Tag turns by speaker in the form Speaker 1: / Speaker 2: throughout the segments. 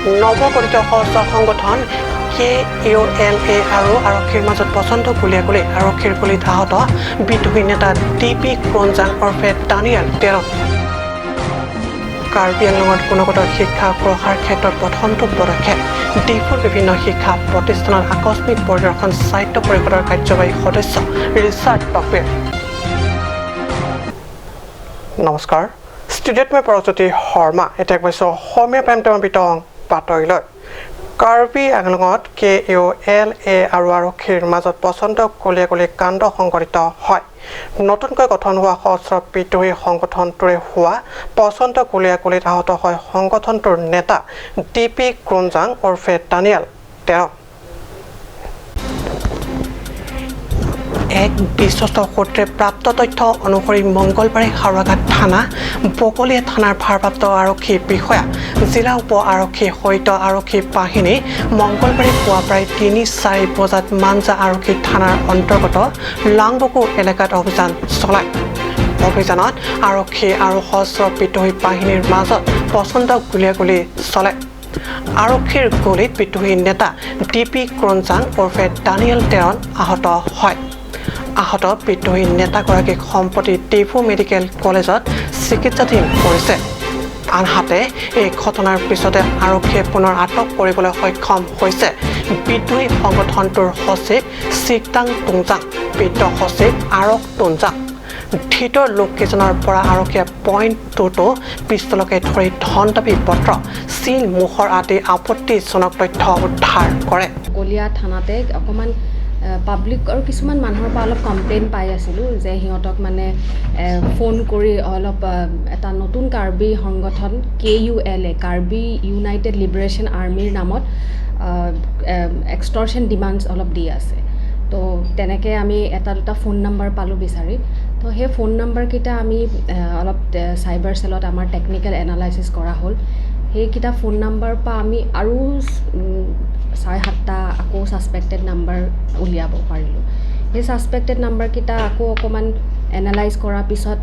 Speaker 1: নৱগঠিত সশস্ত্ৰ সংগঠন কেইউএলএ আৰু আৰক্ষীৰ মাজত প্ৰচণ্ড গুলীয়াগুলি। আৰক্ষীৰ গুলীত আহত বিদ্ৰোহী নেতা ডি পি ক্ৰঞ্জাং ওৰফে দানিয়েল তেৰণ। কাৰ্বি আংলঙত গুণগত শিক্ষা প্ৰসাৰ ক্ষেত্ৰত প্ৰথমটো পদক্ষেপ। ডিফুৰ বিভিন্ন শিক্ষা প্ৰতিষ্ঠানত আকস্মিক পৰিদৰ্শন স্বায়ত্ত পৰিষদৰ কাৰ্যবাহী সদস্য ৰিচাৰ্ড টকবেৰ। নমস্কাৰ, ষ্টুডিঅ'ত মই পৰজ্যোতি শৰ্মা। এতিয়া কৈছোঁ অসমীয়া প্ৰাইম টাইমৰ বিতং বাতৰিলৈ। কাৰ্বি আংলঙত কেইউএলএ আৰু আৰক্ষীৰ মাজত প্ৰচণ্ড গুলীয়াগুলি কাণ্ড সংঘটিত হয়। নতুনকৈ গঠন হোৱা সশস্ত্ৰ বিদ্ৰোহী সংগঠনটোৰে হোৱা প্ৰচণ্ড গুলীয়াগুলিত আহত হয় সংগঠনটোৰ নেতা ডি পি ক্ৰোনজাং ওৰফে দানিয়েল তেৰণ। এক বিশ্বস্ত সূত্ৰে প্ৰাপ্ত তথ্য অনুসৰি মংগলবাৰে হাওৰাঘাট থানা, বকলীয়া থানাৰ ভাৰপ্ৰাপ্ত আৰক্ষী বিষয়া, জিলা উপ আৰক্ষী সহিত আৰক্ষী বাহিনী মংগলবাৰে পুৱা প্ৰায় 3-4 বজাত মাঞ্জা আৰক্ষী থানাৰ অন্তৰ্গত লাংবকু এলেকাত অভিযান চলায়। অভিযানত আৰক্ষী আৰু সশস্ত্ৰ বিদ্ৰোহী বাহিনীৰ মাজত প্ৰচণ্ড গুলীয়াগুলি চলে। আৰক্ষীৰ গুলীত বিদ্ৰোহী নেতা ডি পি ক্ৰঞ্জাং ওৰফে দানিয়েল তেৰণ আহত হয়। আহত বিদ্ৰোহী নেতাগৰাকীক সম্প্ৰতি ডিফু মেডিকেল কলেজত চিকিৎসাধীন কৰিছে। আনহাতে এই ঘটনাৰ পিছতে আৰক্ষীয়ে পুনৰ আটক কৰিবলৈ সক্ষম হৈছে বিদ্ৰোহী সংগঠনটোৰ সচিব চিকটাং টুংজাং, বিত্ত সচিব আৰক টুংজাং। ধৃত লোককেইজনৰ পৰা আৰক্ষীয়ে 0.22 পিষ্টলকে ধৰি ধন দাবী পত্ৰ, চিল মোহৰ আদি আপত্তিজনক তথ্য উদ্ধাৰ কৰে।
Speaker 2: কলীয়া থানাতে অকণমান পাব্লিক আৰু কিছুমান মানুহৰ পৰা অলপ কমপ্লেইন পাই আছিলোঁ যে সিহঁতক মানে ফোন কৰি অলপ এটা নতুন কাৰ্বি সংগঠন কেইউএলএ, কাৰ্বি ইউনাইটেড লিবাৰেশ্যন আৰ্মীৰ নামত এক্সটৰ্শ্যন ডিমাণ্ডছ অলপ দি আছে। তো তেনেকৈ আমি এটা দুটা ফোন নাম্বাৰ পালোঁ বিচাৰি। তো সেই ফোন নাম্বাৰকেইটা আমি অলপ চাইবাৰ চেলত আমাৰ টেকনিকেল এনালাইচিছ কৰা হ'ল। সেইকেইটা ফোন নাম্বাৰৰ পৰা আমি আৰু 6-7টা আকৌ ছাছপেক্টেড নাম্বাৰ উলিয়াব পাৰিলোঁ। সেই ছাছপেক্টেড নাম্বাৰকেইটা আকৌ অকণমান এনালাইজ কৰাৰ পিছত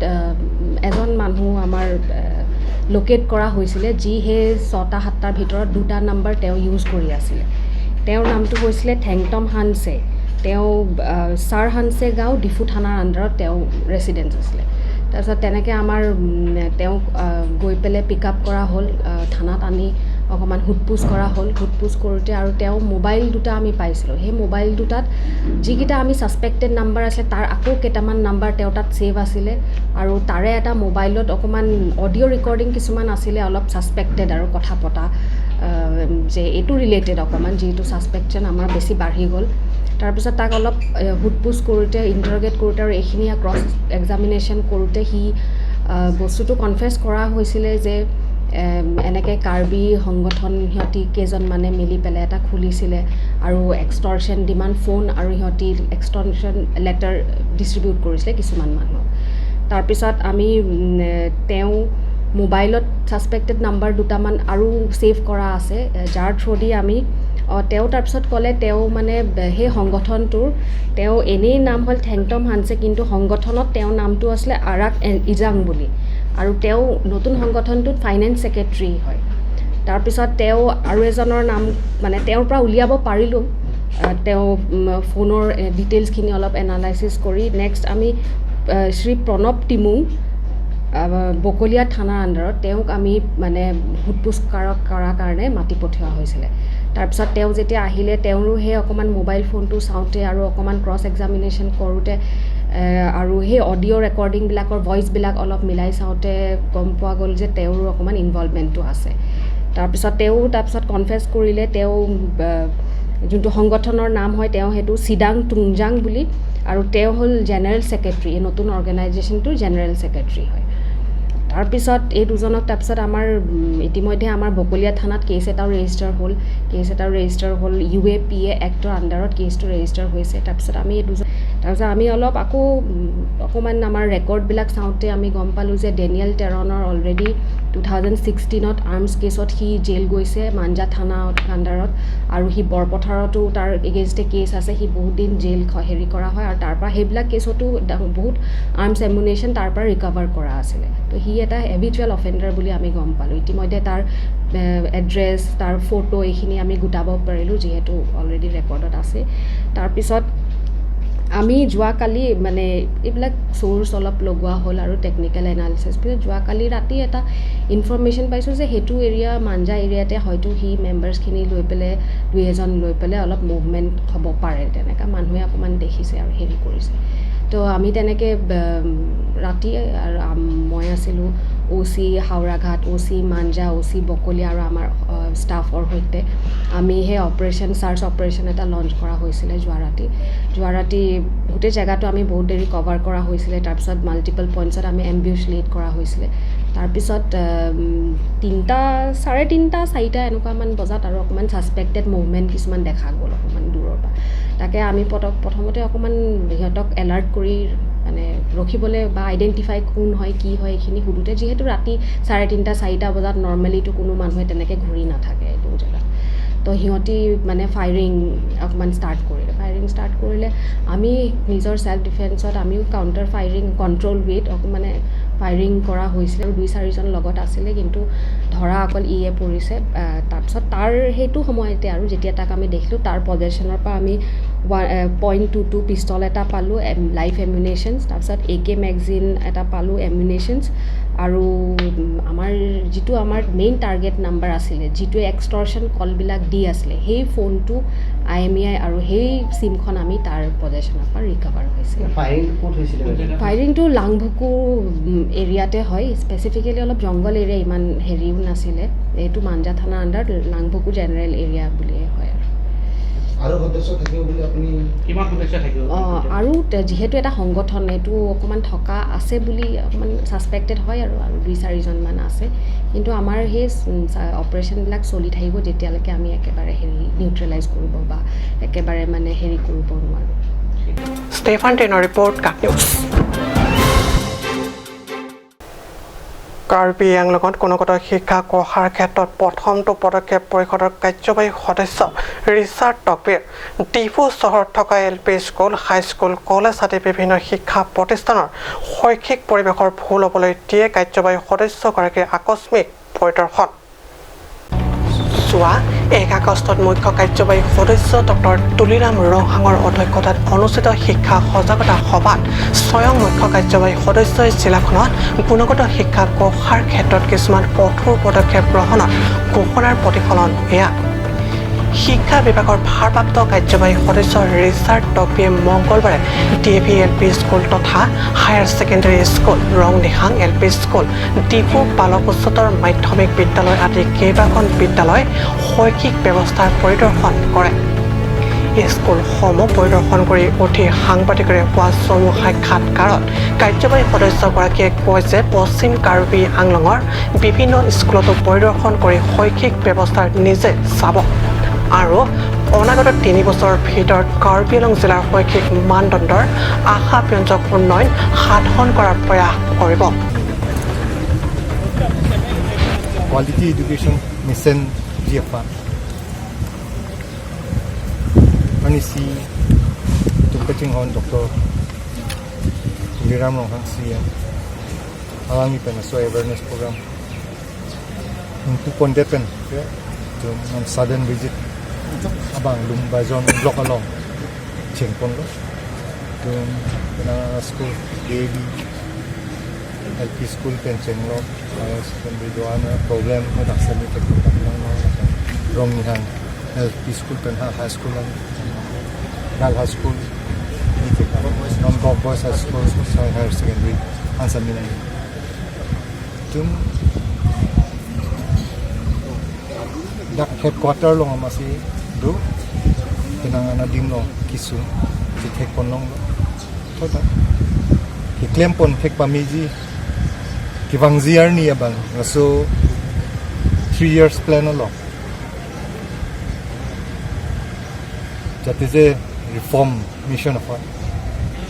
Speaker 2: এজন মানুহ আমাৰ লোকেট কৰা হৈছিলে, যি সেই 6টা-7টাৰ ভিতৰত দুটা নাম্বাৰ তেওঁ ইউজ কৰি আছিলে। তেওঁৰ নামটো হৈছিলে থেংটম হানছে। তেওঁ ছাৰ হানছে গাঁও, ডিফু থানাৰ আণ্ডাৰত তেওঁ ৰেচিডেঞ্চ আছিলে। তাৰপিছত তেনেকৈ আমাৰ তেওঁক গৈ পেলাই পিক আপ কৰা হ'ল, থানাত আনি অকণমান সোধ পোছ কৰা হ'ল। সোধ পোছ কৰোঁতে আৰু তেওঁ মোবাইল দুটা আমি পাইছিলোঁ। সেই মোবাইল দুটাত যিকেইটা আমি ছাছপেক্টেড নাম্বাৰ আছিলে, তাৰ আকৌ কেইটামান নাম্বাৰ তেওঁৰ তাত ছেভ আছিলে আৰু তাৰে এটা মোবাইলত অকণমান অডিঅ' ৰেকৰ্ডিং কিছুমান আছিলে, অলপ ছাছপেক্টেড আৰু কথা পতা যে এইটো ৰিলেটেড অকণমান, যিটো ছাছপেকশ্যন আমাৰ বেছি বাঢ়ি গ'ল। তাৰপিছত তাক অলপ সোধ পোছ কৰোঁতে, ইণ্টাৰগেট কৰোঁতে আৰু এইখিনি ক্ৰছ এক্সামিনেশ্যন কৰোঁতে সি বস্তুটো কনফেছ কৰা হৈছিলে যে এনেকৈ কাৰ্বি সংগঠন সিহঁতি কেইজনমানে মিলি পেলাই এটা খুলিছিলে আৰু এক্সটৰ্শ্যন ডিমাণ্ড ফোন আৰু সিহঁতি এক্সটৰ্শ্যন লেটাৰ ডিষ্ট্ৰিবিউট কৰিছিলে কিছুমান মানুহক। তাৰপিছত আমি তেওঁ মোবাইলত ছাছপেক্টেড নাম্বাৰ দুটামান আৰু ছেভ কৰা আছে, যাৰ থ্ৰুদি আমি তেওঁ তাৰপিছত ক'লে তেওঁ মানে সেই সংগঠনটোৰ তেওঁ এনেই নাম হ'ল থেংটম হানছে, কিন্তু সংগঠনত তেওঁৰ নামটো আছিলে আৰাক ইজাং বুলি আৰু তেওঁ নতুন সংগঠনটোত ফাইনেন্স ছেক্ৰেটেৰী হয়। তাৰপিছত তেওঁ আৰু এজনৰ নাম মানে তেওঁৰ পৰা উলিয়াব পাৰিলোঁ, তেওঁ ফোনৰ ডিটেইলছখিনি অলপ এনালাইচিছ কৰি। নেক্সট আমি শ্ৰী প্ৰণৱ টিমুং, বকলীয়া থানাৰ আণ্ডাৰত, তেওঁক আমি মানে সোধ পোছ কৰাৰ কাৰণে মাতি পঠিওৱা হৈছিলে। তাৰপিছত তেওঁ যেতিয়া আহিলে, তেওঁৰো সেই অকণমান মোবাইল ফোনটো চাওঁতে আৰু অকণমান ক্ৰছ এক্সামিনেশ্যন কৰোঁতে আৰু সেই অডিঅ' ৰেকৰ্ডিংবিলাকৰ ভইচবিলাক অলপ মিলাই চাওঁতে গম পোৱা গ'ল যে তেওঁৰো অকণমান ইনভলভমেণ্টটো আছে। তাৰপিছত তেওঁ তাৰপিছত কনফেছ কৰিলে, তেওঁ যোনটো সংগঠনৰ নাম হয় তেওঁ সেইটো চিদাং টুংজাং বুলি আৰু তেওঁ হ'ল জেনেৰেল ছেক্ৰেটেৰী, এই নতুন অৰ্গেনাইজেশ্যনটোৰ জেনেৰেল ছেক্ৰেটেৰী হয়। তাৰপিছত এই দুজনক তাৰপিছত আমাৰ ইতিমধ্যে আমাৰ বকলীয়া থানাত কেছ এটাও ৰেজিষ্টাৰ হ'ল। কেছ এটাও ৰেজিষ্টাৰ হ'ল, ইউএপিএ এক্টৰ আণ্ডাৰত কেছটো ৰেজিষ্টাৰ হৈছে। তাৰপিছত আমি এই দুজন তাৰপিছত তাৰপিছত আমি অলপ আকৌ অকণমান আমাৰ ৰেকৰ্ডবিলাক চাওঁতে আমি গম পালোঁ যে ডেনিয়েল টেৰণৰ অলৰেডি 2016ত আৰ্মছ কেছত সি জেল গৈছে মাঞ্জা থানা আণ্ডাৰত, আৰু সি বৰপথাৰতো তাৰ এগেইনষ্টে কেছ আছে, সি বহুত দিন জেল হেৰি কৰা হয়, আৰু তাৰপৰা সেইবিলাক কেছতো বহুত আৰ্মছ এমুনেশ্যন তাৰ পৰা ৰিকভাৰ কৰা আছিলে। তো সি এটা হেবিচুৱেল অফেণ্ডাৰ বুলি আমি গম পালোঁ। ইতিমধ্যে তাৰ এড্ৰেছ, তাৰ ফটো এইখিনি আমি গোটাব পাৰিলোঁ, যিহেতু অলৰেডি ৰেকৰ্ডত আছে। তাৰপিছত আমি যোৱাকালি মানে এইবিলাক চ'ৰ্চ অলপ লগোৱা হ'ল আৰু টেকনিকেল এনালিচিছ। পিছত যোৱাকালি ৰাতি এটা ইনফৰ্মেশ্যন পাইছোঁ যে সেইটো এৰিয়া, মাঞ্জা এৰিয়াতে হয়তো সি মেম্বাৰ্ছখিনি লৈ পেলাই, দুই এজন লৈ পেলাই অলপ মুভমেণ্ট হ'ব পাৰে, তেনেকুৱা মানুহে অকণমান দেখিছে আৰু হেৰি কৰিছে। তো আমি তেনেকৈ ৰাতি আৰু মই আছিলোঁ OC Howraghat, OC Manja, OC Bokolia আৰু আমাৰ ষ্টাফৰ সৈতে আমি সেই অপাৰেশ্যন, চাৰ্চ অপাৰেশ্যন এটা লঞ্চ কৰা হৈছিলে যোৱা ৰাতি। যোৱা ৰাতি গোটেই জেগাটো আমি বহুত দেৰি কভাৰ কৰা হৈছিলে। তাৰপিছত মাল্টিপল পইণ্টছত আমি এম্বিউচ লিড কৰা হৈছিলে। তাৰপিছত 3টা, 3:30, 4টা এনেকুৱামান বজাত আৰু অকণমান ছাছপেক্টেড মুভমেণ্ট কিছুমান দেখা গ'ল অকণমান দূৰৰ পৰা। তাকে আমি প্ৰথমতে অকণমান সিহঁতক এলাৰ্ট কৰি মানে ৰখিবলৈ বা আইডেণ্টিফাই কোন হয় কি হয় এইখিনি সোধোঁতে, যিহেতু ৰাতি 3:30, 4টা বজাত নৰ্মেলিতো কোনো মানুহে তেনেকৈ ঘূৰি নাথাকে এইটো জেগাত, তো সিহঁতি মানে ফায়াৰিং অকণমান ষ্টাৰ্ট কৰিলে। ফায়াৰিং ষ্টাৰ্ট কৰিলে আমি নিজৰ ছেল্ফ ডিফেন্সত আমিও কাউণ্টাৰ ফায়াৰিং, কণ্ট্ৰল ৱেত মানে ফায়াৰিং কৰা হৈছিলে, আৰু 2-4জন লগত আছিলে, কিন্তু ধৰা অকল ইয়ে পৰিছে। তাৰপিছত তাৰ সেইটো সময়তে আৰু যেতিয়া তাক আমি দেখিলোঁ, তাৰ পজেশ্যনৰ পৰা আমি 1.22 পিষ্টল এটা পালোঁ, লাইফ এমিউনেশ্যনছ, তাৰপিছত AK magazine এটা পালোঁ, এমিউনেশ্যনছ, আৰু আমাৰ যিটো আমাৰ মেইন টাৰ্গেট নাম্বাৰ আছিলে, যিটোৱে এক্সটৰ্শ্যন কলবিলাক দি আছিলে, সেই ফোনটো IMEI আৰু সেই চিমখন আমি তাৰ পজেশ্যনৰ পৰা ৰিকভাৰ হৈছিলে। ফায়াৰিংটো লাংভুকু এৰিয়াতে হয়, স্পেচিফিকেলি অলপ জংঘল এৰিয়া, ইমান হেৰিও নাছিলে। এইটো মাঞ্জা থানাৰ আণ্ডাৰত লাংভুকু জেনেৰেল এৰিয়া বুলিয়ে হয়।
Speaker 3: আৰু সদস্য থাকিব বুলি আপুনি
Speaker 4: কিমান সদস্য থাকিব?
Speaker 2: আৰু যিহেতু এটা সংগঠন, এইটো অকণমান থকা আছে বুলি অকণমান ছাছপেক্টেড হয়, আৰু আৰু 2-4জনমান আছে। কিন্তু আমাৰ সেই অপাৰেশ্যনবিলাক চলি থাকিব যেতিয়ালৈকে আমি একেবাৰে হেৰি নিউট্ৰেলাইজ কৰিব বা একেবাৰে মানে হেৰি কৰিব নোৱাৰোঁ।
Speaker 1: ষ্টেফান টেনৰ ৰিপৰ্ট, কাক নিউজ। কাৰ্বি আংলঙত গুণগত শিক্ষা গঢ়াৰ ক্ষেত্ৰত প্ৰথমটো পদক্ষেপ পৰিষদৰ কাৰ্যবাহী সদস্য ৰিচাৰ্ড টকবিৰ। ডিফু চহৰত থকা LP school, high school, college আদি বিভিন্ন শিক্ষা প্ৰতিষ্ঠানৰ শৈক্ষিক পৰিৱেশৰ ভুল হ'বলৈ দিয়ে কাৰ্যবাহী সদস্যগৰাকীৰ আকস্মিক পৰিদৰ্শন। যোৱা 1 আগষ্টত মুখ্য কাৰ্যবাহী সদস্য ডক্টৰ তুলিৰাম ৰংহাঙৰ অধ্যক্ষতাত অনুষ্ঠিত শিক্ষা সজাগতা সভাত স্বয়ং মুখ্য কাৰ্যবাহী সদস্যই জিলাখনত গুণগত শিক্ষা গঢ়াৰ ক্ষেত্ৰত কিছুমান কঠোৰ পদক্ষেপ গ্ৰহণৰ ঘোষণাৰ প্ৰতিফলন এয়া। শিক্ষা বিভাগৰ ভাৰপ্ৰাপ্ত কাৰ্যবাহী সদস্য ৰিচাৰ্ড টকবিয়ে মংগলবাৰে DAV LP school তথা higher secondary school, Rongnihang LP school, Diphu বালক উচ্চতৰ মাধ্যমিক বিদ্যালয় আদি কেইবাখন বিদ্যালয় শৈক্ষিক ব্যৱস্থাৰ পৰিদৰ্শন কৰে। স্কুলসমূহ পৰিদৰ্শন কৰি উঠি সাংবাদিকৰে হোৱা চমু সাক্ষাৎকাৰত কাৰ্যবাহী সদস্যগৰাকীয়ে কয় যে পশ্চিম কাৰ্বি আংলঙৰ বিভিন্ন স্কুলতো পৰিদৰ্শন কৰি শৈক্ষিক ব্যৱস্থাৰ নিজে চাব আৰু অনাগত 3 বছৰৰ ভিতৰত কাৰ্বি আংলং জিলাৰ শৈক্ষিক মানদণ্ডৰ আশাব্যঞ্জক উন্নয়ন সাধন কৰাৰ প্ৰয়াস কৰিব।
Speaker 5: Quality education mission GFR. Ani si Tumkaching Hon Dr. Tuliram Ronghang CM Alangi pen so awareness program. Untuk pondepen to sudden visit abang lumba zone block along chengpon lo to na school DAV LP school pen chenglo higher secondary doana problem ma dak sami tek lang no rong ni hang LP school pen ha high school lang gal high school ni tek non go boys high school higher secondary answer mi nang tum dak headquarter long amasi do pinangana dim long kisu ji thek pon long thota ki claim pon thek pa mi ji ki wang ji ar ni abang so 3 years plan along that is a reform mission of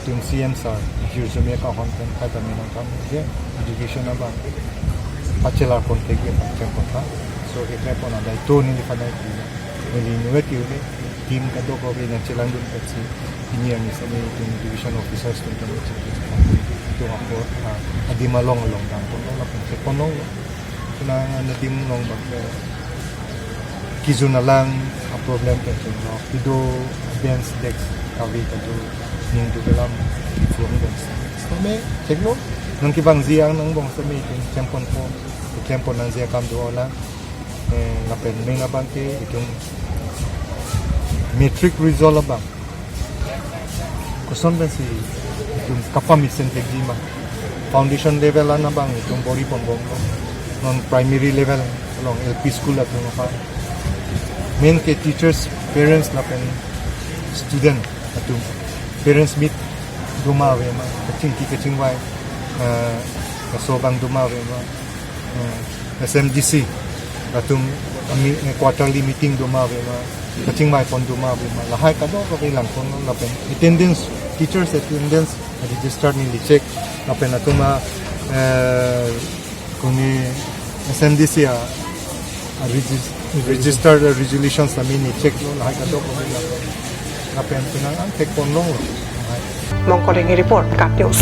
Speaker 5: Itung CM sir Jirjumia ka hon pen kai ta minang kam je education abang bachelor pon ke ge chem pon tha so ke kle pon adai to ni fa dai ki ni ni ki ni team ka do ko be na chelang dun ka chi engineer ni sa ni itung division officers tun tan chi to ako adima long long dang pon la pon ke pon long na nadim long ba ke kizuna lang a problem ke no pido dance dex kavi ka do ning do belam from dance so me tekno nang ki bang ziang nang bong sa me tung champon po champon nang zia kam do la la pen me na bang ke itung metric result bang koson ben si itung kapami sen tek jima foundation level na bang itung bori pon bong non primary level along LP school la tung pa main ke teachers parents la pen student atung parents meet duma we ma kaching ki kaching wai so bang duma we ma SMDC atung quarterly meeting duma we ma kaching wai pon duma we ma lahai ka do ko lang pon la pen attendance teachers attendance register ni li check la pen atuma kuni SMDC a register resolutions la mini check lo lahai ka do ko lang la pen pinang ang tek pon long lo.
Speaker 1: Mongkolingi report, Cup News.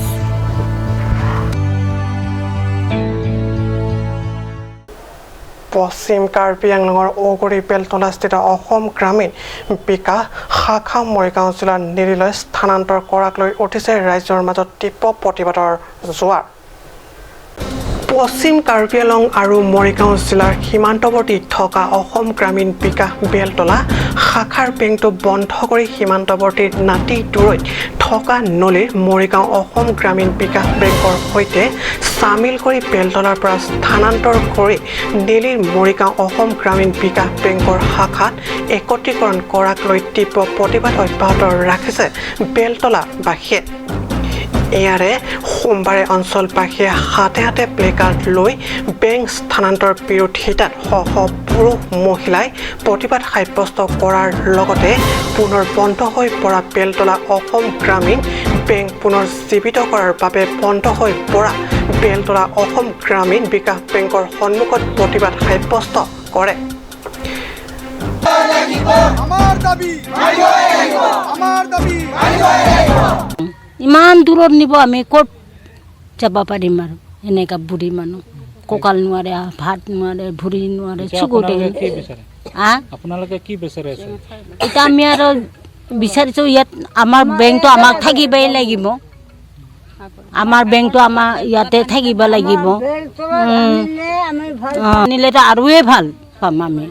Speaker 1: পশ্চিম কাৰ্বি আংলঙৰ ঔগুৰি বেলতলাস্থিত অসম গ্ৰামীণ বিকাশ শাখা মৰিগাঁও জিলাৰ নেৰিলৈ স্থানান্তৰ কৰাক লৈ উঠিছে ৰাইজৰ মাজত তীব্ৰ প্ৰতিবাদৰ জোৱাৰ। পশ্চিম কাৰ্বি আংলং আৰু মৰিগাঁও জিলাৰ সীমান্তৱৰ্তী থকা অসম গ্ৰামীণ বিকাশ বেলতলা শাখাৰ বেংকটো বন্ধ কৰি সীমান্তৱৰ্তী নাতি দূৰৈত থকা নলীৰ মৰিগাঁও অসম গ্ৰামীণ বিকাশ বেংকৰ সৈতে চামিল কৰি বেলতলাৰ পৰা স্থানান্তৰ কৰি নেলিৰ মৰিগাঁও অসম গ্ৰামীণ বিকাশ বেংকৰ শাখাত একত্ৰীকৰণ কৰাক লৈ তীব্ৰ প্ৰতিবাদ অব্যাহত ৰাখিছে বেলতলাবাসীয়ে। ইয়াৰে সোমবাৰে অঞ্চলবাসীয়ে হাতে হাতে প্লেকাৰ্ড লৈ বেংক স্থানান্তৰ বিৰোধিতাত শ শ পুৰুষ মহিলাই প্ৰতিবাদ সাব্যস্ত কৰাৰ লগতে পুনৰ বন্ধ হৈ পৰা বেলতলা অসম গ্ৰামীণ বেংক পুনৰ জীৱিত কৰাৰ বাবে বন্ধ হৈ পৰা বেলতলা অসম গ্ৰামীণ বিকাশ বেংকৰ সন্মুখত প্ৰতিবাদ সাব্যস্ত কৰে।
Speaker 4: ইমান দূৰত নিব আমি ক'ত যাব পাৰিম আৰু এনেকুৱা বুঢ়ী মানুহ কঁকাল নোৱাৰে, ভাত নোৱাৰে, ভৰি নোৱাৰে, চকুতে।
Speaker 6: আপোনালোকে কি বিচাৰি আছে?
Speaker 4: এতিয়া আমি আৰু বিচাৰিছোঁ ইয়াত আমাৰ বেংকটো আমাক থাকিবই লাগিব, আমাৰ বেংকটো আমাৰ ইয়াতে থাকিব লাগিব। আনিলেতো আৰুৱে ভাল পাম আমি।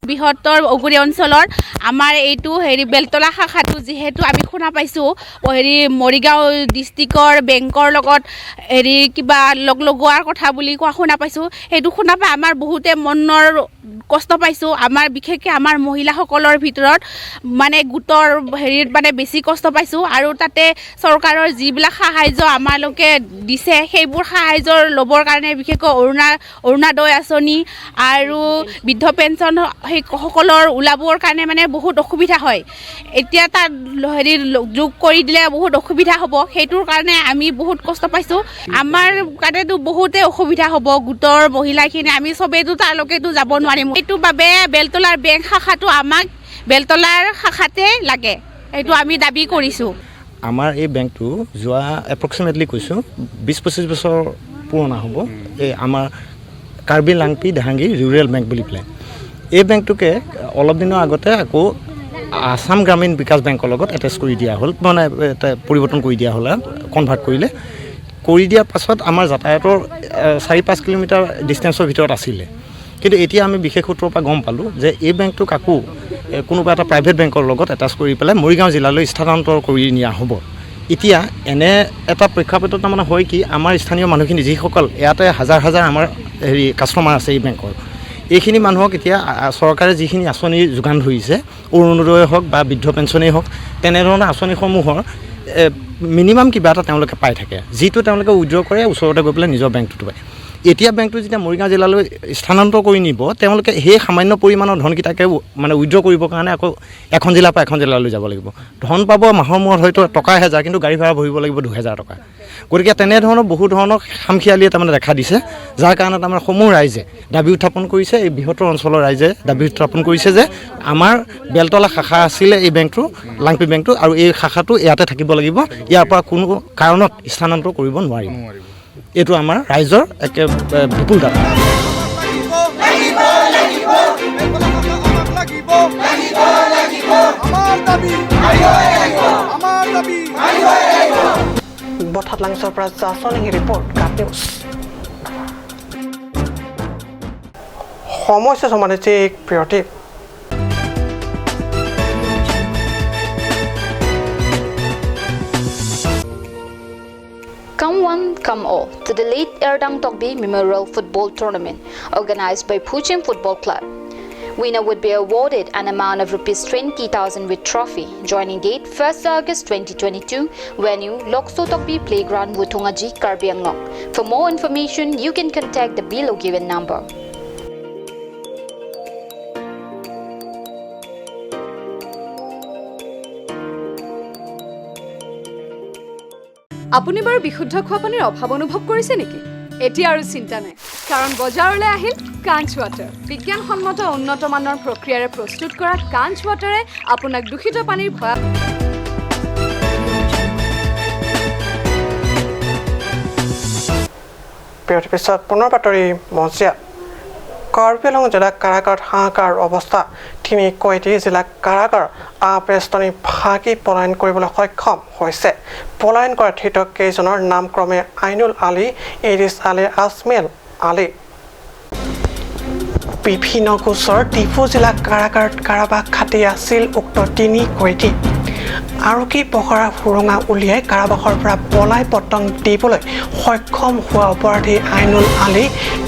Speaker 7: বৃহত্তৰ ঔগুৰি অঞ্চলৰ আমাৰ এইটো হেৰি বেলতলা শাখাটো যিহেতু আমি শুনা পাইছোঁ হেৰি মৰিগাঁও ডিষ্ট্ৰিক্টৰ বেংকৰ লগত হেৰি কিবা লগ লগোৱাৰ কথা বুলি কোৱা শুনা পাইছোঁ। সেইটো শুনা পাই আমাৰ বহুতে মনৰ কষ্ট পাইছোঁ। আমাৰ বিশেষকৈ আমাৰ মহিলাসকলৰ ভিতৰত মানে গোটৰ হেৰিত মানে বেছি কষ্ট পাইছোঁ। আৰু তাতে চৰকাৰৰ যিবিলাক সাহাৰ্য আমালোকে দিছে সেইবোৰ সাহাৰ্য ল'বৰ কাৰণে বিশেষকৈ অৰুণোদয় আঁচনি আৰু বৃদ্ধ পেঞ্চন সেইসকলৰ ওলাবৰ কাৰণে মানে বহুত অসুবিধা হয়। এতিয়া তাত হেৰি যোগ কৰি দিলে বহুত অসুবিধা হ'ব, সেইটোৰ কাৰণে আমি বহুত কষ্ট পাইছোঁ। আমাৰ কাৰণেতো বহুতেই অসুবিধা হ'ব, গোটৰ মহিলাখিনি আমি চবেইতো তালৈকেতো যাব নোৱাৰিম। সেইটো বাবে বেলতলাৰ বেংক শাখাটো আমাক বেলতলাৰ শাখাতে লাগে, সেইটো আমি দাবী কৰিছোঁ।
Speaker 8: আমাৰ এই বেংকটো যোৱা এপ্ৰক্সিমেটলি কৈছোঁ 20-25 বছৰ পুৰণা হ'ব। এই আমাৰ কাৰ্বি লাংপি দেহাংগী ৰুৰেল বেংক বুলি পেলাই এই বেংকটোকে অলপ দিনৰ আগতে আকৌ আছাম গ্ৰামীণ বিকাশ বেংকৰ লগত এটেচ কৰি দিয়া হ'ল, মানে এটা পৰিৱৰ্তন কৰি দিয়া হ'ল, কনভাৰ্ট কৰিলে। কৰি দিয়াৰ পাছত আমাৰ যাতায়াতৰ 4-5 কিলোমিটাৰ ডিষ্টেঞ্চৰ ভিতৰত আছিলে, কিন্তু এতিয়া আমি বিশেষ সূত্ৰৰ পৰা গম পালোঁ যে এই বেংকটোক আকৌ কোনোবা এটা প্ৰাইভেট বেংকৰ লগত এটাচ কৰি পেলাই মৰিগাঁও জিলালৈ স্থানান্তৰ কৰি নিয়া হ'ব। এতিয়া এনে এটা প্ৰেক্ষাপটত তাৰমানে হয় কি, আমাৰ স্থানীয় মানুহখিনি যিসকল ইয়াতে হাজাৰ হাজাৰ আমাৰ হেৰি কাষ্টমাৰ আছে এই বেংকৰ, এইখিনি মানুহক এতিয়া চৰকাৰে যিখিনি আঁচনি যোগান ধৰিছে, অৰুণোদয় হওক বা বৃদ্ধ পেঞ্চনেই হওক, তেনেধৰণৰ আঁচনিসমূহৰ মিনিমাম কিবা এটা তেওঁলোকে পাই থাকে, যিটো তেওঁলোকে উইড্ৰ কৰে ওচৰতে গৈ পেলাই নিজৰ বেংকটোত পায়। এতিয়া বেংকটো যেতিয়া মৰিগাঁও জিলালৈ স্থানান্তৰ কৰি নিব, তেওঁলোকে সেই সামান্য পৰিমাণৰ ধনকেইটাকে মানে উইড্ৰ কৰিবৰ কাৰণে আকৌ এখন জিলাৰ পৰা এখন জিলালৈ যাব লাগিব। ধন পাব মাহৰ মূৰত হয়তো টকা 1000, কিন্তু গাড়ী ভাড়া ভৰিব লাগিব 2000 টকা। গতিকে তেনেধৰণৰ বহু ধৰণৰ খামখেয়ালিয়ে তাৰমানে দেখা দিছে, যাৰ কাৰণে তাৰমানে সমূহ ৰাইজে দাবী উত্থাপন কৰিছে। এই বৃহত্তৰ অঞ্চলৰ ৰাইজে দাবী উত্থাপন কৰিছে যে আমাৰ বেলতলা শাখা আছিলে এই বেংকটো, লাংপি বেংকটো, আৰু এই শাখাটো ইয়াতে থাকিব লাগিব, ইয়াৰ পৰা কোনো কাৰণত স্থানান্তৰ কৰিব নোৱাৰিব। এইটো আমাৰ ৰাইজৰ একে বিপুল দাবী।
Speaker 1: বঠাত লাংচৰ পৰা জাছন ৰিপৰ্ট, কাট নিউজ। সমস্যা সমানে বিৰতি।
Speaker 9: Come one, come all to the late Erdang Tokbi Memorial Football Tournament organized by Phuchim Football Club. Winner would be awarded an amount of Rs 20,000 with trophy. Joining date 1st August 2022, venue Lokso Tokbi Playground, Wuthongaji, Karbi Anglong. For more information, you can contact the below given number.
Speaker 10: আপুনি বাৰু বিশুদ্ধ খোৱা পানীৰ অভাৱ অনুভৱ কৰিছে নেকি? এতিয়া আৰু চিন্তা নাই, কাৰণ বজাৰলৈ আহিল কাঞ্চ ৱাটাৰ। বিজ্ঞানসন্মত উন্নত মানৰ প্ৰক্ৰিয়াৰে প্ৰস্তুত কৰা কাঞ্চ ৱাটাৰে আপোনাক দূষিত পানীৰ ভয়া
Speaker 1: বিৰতিৰ পিছত পুনৰ বাতৰি মজিয়া। কাৰ্বি আংলং জিলা কাৰাগাৰত হাহাকাৰ অৱস্থা। তিনি কয়দী জিলা কাৰাগাৰ আবেষ্টনী ভাগি পলায়ন কৰিবলৈ সক্ষম হৈছে। পলায়ন কৰা ধৃত কেইজনৰ নাম ক্ৰমে আইনুল আলী, ইৰিছ আলী, আজমেল আলী। বিভিন্ন গোচৰ ডিফু জিলা কাৰাগাৰত কাৰাবাস খাটি আছিল উক্ত তিনি কয়দী। আৰক্ষী পহৰা সুৰঙা উলিয়াই কাৰাবাসৰ পৰা পলাই পতং দিবলৈ সক্ষম হোৱা অপৰাধী আইনুল আলী,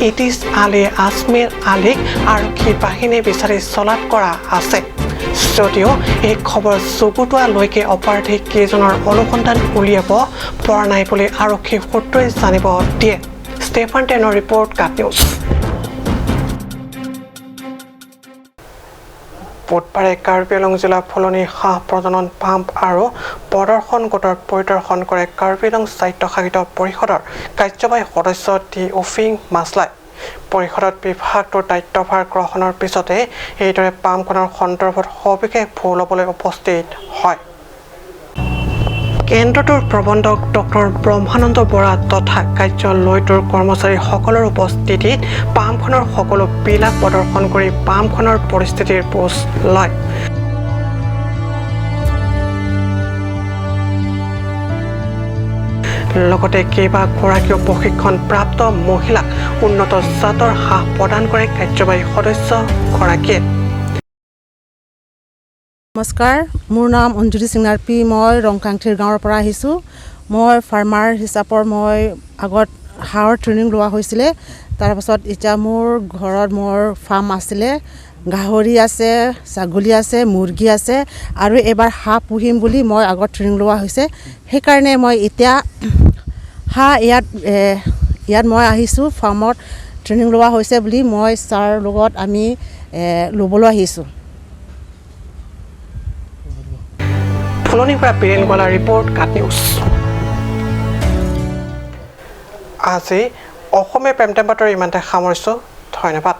Speaker 1: ইটিছ আলী, আজমেৰ আলীক আৰক্ষী বাহিনীয়ে বিচাৰি চলাত কৰা আছে যদিও এই খবৰ যুগুতোৱালৈকে অপৰাধী কেইজনৰ অনুসন্ধান উলিয়াব পৰা নাই বুলি আৰক্ষী সূত্ৰই জানিব দিয়ে। ষ্টেফান টেনৰ ৰিপৰ্ট, কাট নিউজ। বুধবাৰে কাৰ্বি আংলং জিলা ফুলনি হাঁহ প্ৰজনন পাম্প আৰু প্ৰদৰ্শন গোটৰ পৰিদৰ্শন কৰে কাৰ্বি আংলং স্বায়ত্তশাসিত পৰিষদৰ কাৰ্যবাহী সদস্য টি উফিং মাছলাই। পৰিষদত বিভাগটোৰ দায়িত্বভাৰ গ্ৰহণৰ পিছতে এইদৰে পাম্পখনৰ সন্দৰ্ভত সবিশেষ ভূ ল'বলৈ উপস্থিত হয়। কেন্দ্ৰটোৰ প্ৰবন্ধক ডক্টৰ ব্ৰহ্মানন্দ বৰা তথা কাৰ্যালয়টোৰ কৰ্মচাৰীসকলৰ উপস্থিতিত পাম্পখনৰ সকলো বিলাক প্ৰদৰ্শন কৰি পাম্পখনৰ পৰিস্থিতিৰ বুজ লয়। লগতে কেইবাগৰাকীও প্ৰশিক্ষণপ্ৰাপ্ত মহিলাক উন্নত জাতৰ হাঁহ প্ৰদান কৰে কাৰ্যবাহী সদস্যগৰাকীয়ে।
Speaker 11: নমস্কাৰ, মোৰ নাম অঞ্জলি সিংনাৰপি। মই ৰংকাংথিৰ গাঁৱৰ পৰা আহিছোঁ। মই ফাৰ্মাৰ হিচাপৰ মই আগত হাঁহৰ ট্ৰেইনিং লোৱা হৈছিলে। তাৰপাছত এতিয়া মোৰ ঘৰত মোৰ ফাৰ্ম আছিলে, গাহৰি আছে, ছাগলী আছে, মুৰ্গী আছে আৰু এইবাৰ হাঁহ পুহিম বুলি মই আগত ট্ৰেইনিং লোৱা হৈছে। সেইকাৰণে মই এতিয়া হাঁহ ইয়াত মই আহিছোঁ, ফাৰ্মত ট্ৰেইনিং লোৱা হৈছে বুলি মই ছাৰৰ লগত আমি ল'বলৈ আহিছোঁ।
Speaker 1: ফুলনিৰ পৰা বীৰেণ গোৱালা ৰিপৰ্ট, কাট নিউজ। আজি অসমীয়া প্ৰেম টাইম বাতৰি ইমানতে সামৰিছোঁ। ধন্যবাদ।